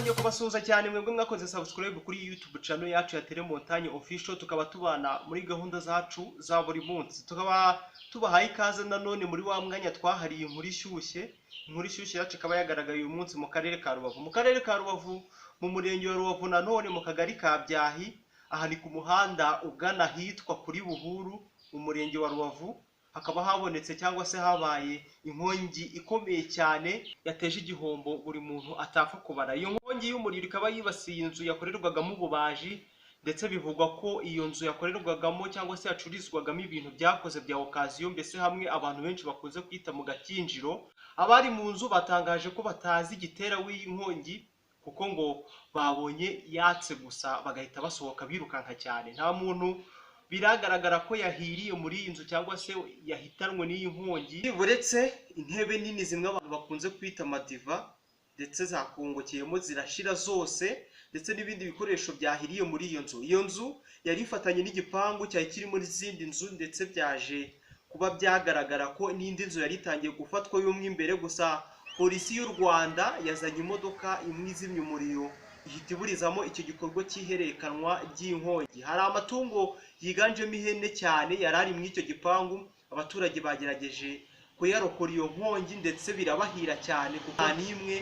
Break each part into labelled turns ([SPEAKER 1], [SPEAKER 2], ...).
[SPEAKER 1] Nongeye kubasuhuza cyane mwebwe mwakoze subscribe kuri YouTube channel yacu ya Telemontagne Official, tukaba tubana muri gahunda zacu za buri munsi. Tukaba tubahaye ikaze nanone muri wa mwanya twahariye inkuru ishyushye. Inkuru ishyushye yacu ikaba yagaragaye uyu munsi mu karere ka Rubavu. Mu karere ka Rubavu, mu murenge wa Rubavu nanone mu kagari ka Byahi, aha ni ku muhanda ugana ahitwa kuri Buhuru mu murenge wa Rubavu, hakaba habonetse cyangwa se habaye inkongi ikomeye cyane yateje igihombo buri muntu atapfa kubara. Iyo nkongi y'umuriro ikaba yibasiye inzu yakorerwagamo ububaji, ndetse bivugwa ko iyo nzu yakorerwagamo cyangwa se yacururizwagamo ibintu byakoze bya occasion, mbese hamwe abantu benshi bakunze kwita mu Gakinjiro. Abari mu nzu batangaje ko batazi igitera w'iyi nkongi, kuko ngo babonye yatse gusa bagahita basohoka birukanka cyane. Nta muntu biragaragara ko yahiriye muri iyi nzu cyangwa se yahitanwe n'iyi nkongi, uretse intebe nini zimwe abantu bakunze kwita amadiva, ndetse zakongokeyemo zirashira zose, ndetse n'ibindi bikoresho byahiriye muri iyo nzu. Iyo nzu yari ifatanye n'igipangu cyari kirimo n'izindi nzu, ndetse byaje kuba byagaragara ko n'indi nzu yari itangiye gufatwa y'umwe imbere. Gusa Polisi y'u Rwanda yazanye imodoka imwe izimya umuriro, ihita iburizamo icyo gikorwa cy'ihererekanwa ry'inkongi. Hari amatungo yiganjemo ihene cyane yari ari muri icyo gipangu, abaturage bagerageje kuyarokora iyo nkongi ndetse birabahira cyane, kuko nta n'imwe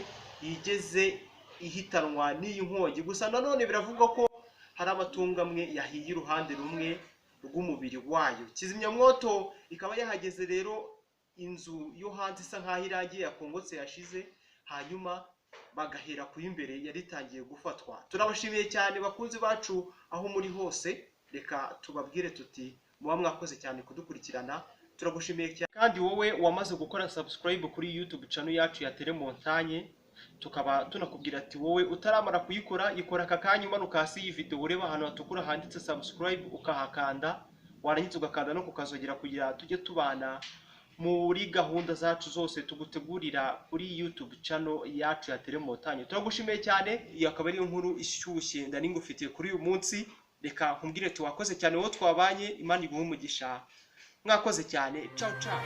[SPEAKER 1] yigeze ihitanwa n'iyi nkongi. Gusa nanone biravugwa ko hari amatungo amwe yahiye iruhande rumwe rw'umubiri wayo. Kizimyamwoto ikaba yahageze rero, inzu yo hanze isa nkaho irangiye, yakongotse yashize, hanyuma bagahera ku y'imbere yari itangiye gufatwa. Turabashimiye cyane bakunzi bacu aho muri hose. Reka tubabwire tuti muba mwakoze cyane kudukurikirana, turagushimiye cyane. Kandi wowe wamaze gukora subscribe kuri YouTube channel yacu ya Telemontagne, tukaba tunakubwira ati wowe utaramara kuyikora, yikora aka kanya. Umanuka hasi y'iyi video, ureba ahantu hatukura handitse subscribe, ukahakanda, warangiza ugakanda no kukazogera kugira tujye tubana muri gahunda zacu zose tugutegurira kuri YouTube channel yacu ya Telemontagne. Turagushimiye cyane. Iyi akaba ari inkuru ishyushye ndani ngufitiye kuri uyu munsi. Reka nkumbwire tuwakoze cyane wowe twabanye, Imana iguhe umugisha, mwakoze cyane. Ciao ciao.